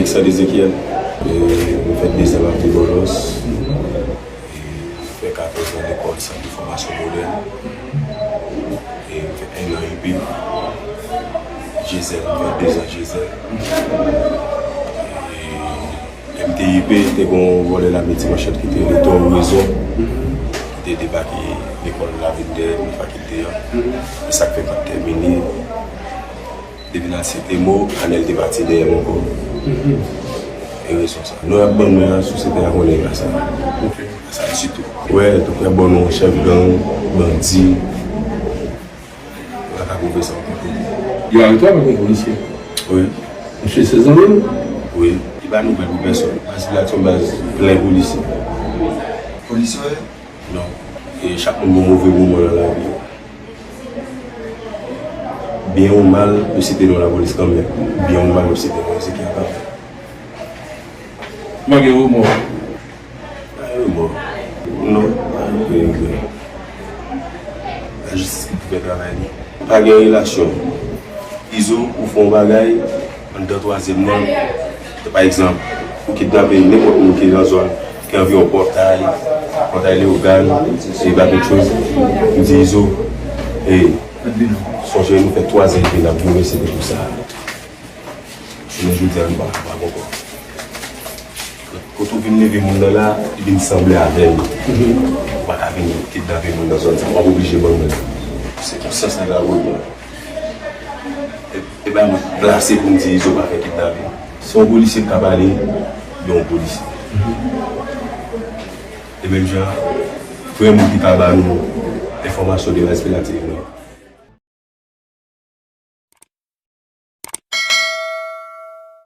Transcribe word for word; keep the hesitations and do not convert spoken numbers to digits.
Alexandre Ezekiel, e, mwen fè dezan m ap viv Bòlòs. E, fè katòz an lekòl sant de fòmasyon modèn. E, m fè en an I P. Jezèl, m fè dezan Jezèl. E, lè m te I P, te gen yon vòlè lame Ti Manchèt ki te rele Tò Rezon, ki te debake lekòl Lavin dèyè, nan fakil- te an. E sa k fè m pa t tèmine. Depi nan sete mo, Anèl te pati dèyè m ankò. E rezon sa. Non y ap ban mwen an, sosyete a konnen y pa sa. Sa sitou. Wè, tou y ap ban nou chèf gang, bandi. Yo pa ka pwouve sa ankò. Yo arete w avèk yon polisye? Wi. Misye se zanmi w? Wi. Li pa nouvèl pou pèsonn. Baz la se yon baz plen polisye. Polisye w ye? Non. E chak moun gen yon move moman nan lavi yo. Byen ou mal, yo site non lapolis kanmenm. Byen ou mal, yo site non Ezekiel kanmenm. Ou pa gen remò? Pa gen remò. Non, pa gen remò. Lajistis ki pou fè travay li. Pa gen relasyon. Izo, ou fè yon bagay, anndan twazyèm nan, pa egzanp, ou kidnape nenpòt moun ki nan zòn, ki anviwon Pòtay, Pòtay Leyogàn, e Baton Rouge, m di Izo, e, sonje nou fè twazyèm ki n ap goumen, se te pou sa. Jounen jodi a, nou pa kapab ankò. Kote w vin leve moun nan la, li vin sanble avè l. Ou pa ka vin kidnape moun nan zòn sa, w ap oblije ban l mwen. Se konsyans li la pou l. E, e pa mwen plase pou m di Izo pa fè kidnape. Se yon polisye k ka pale, yon polisye. E menm jan, frè m ki ka ba nou enfòmasyon de respiratif nou.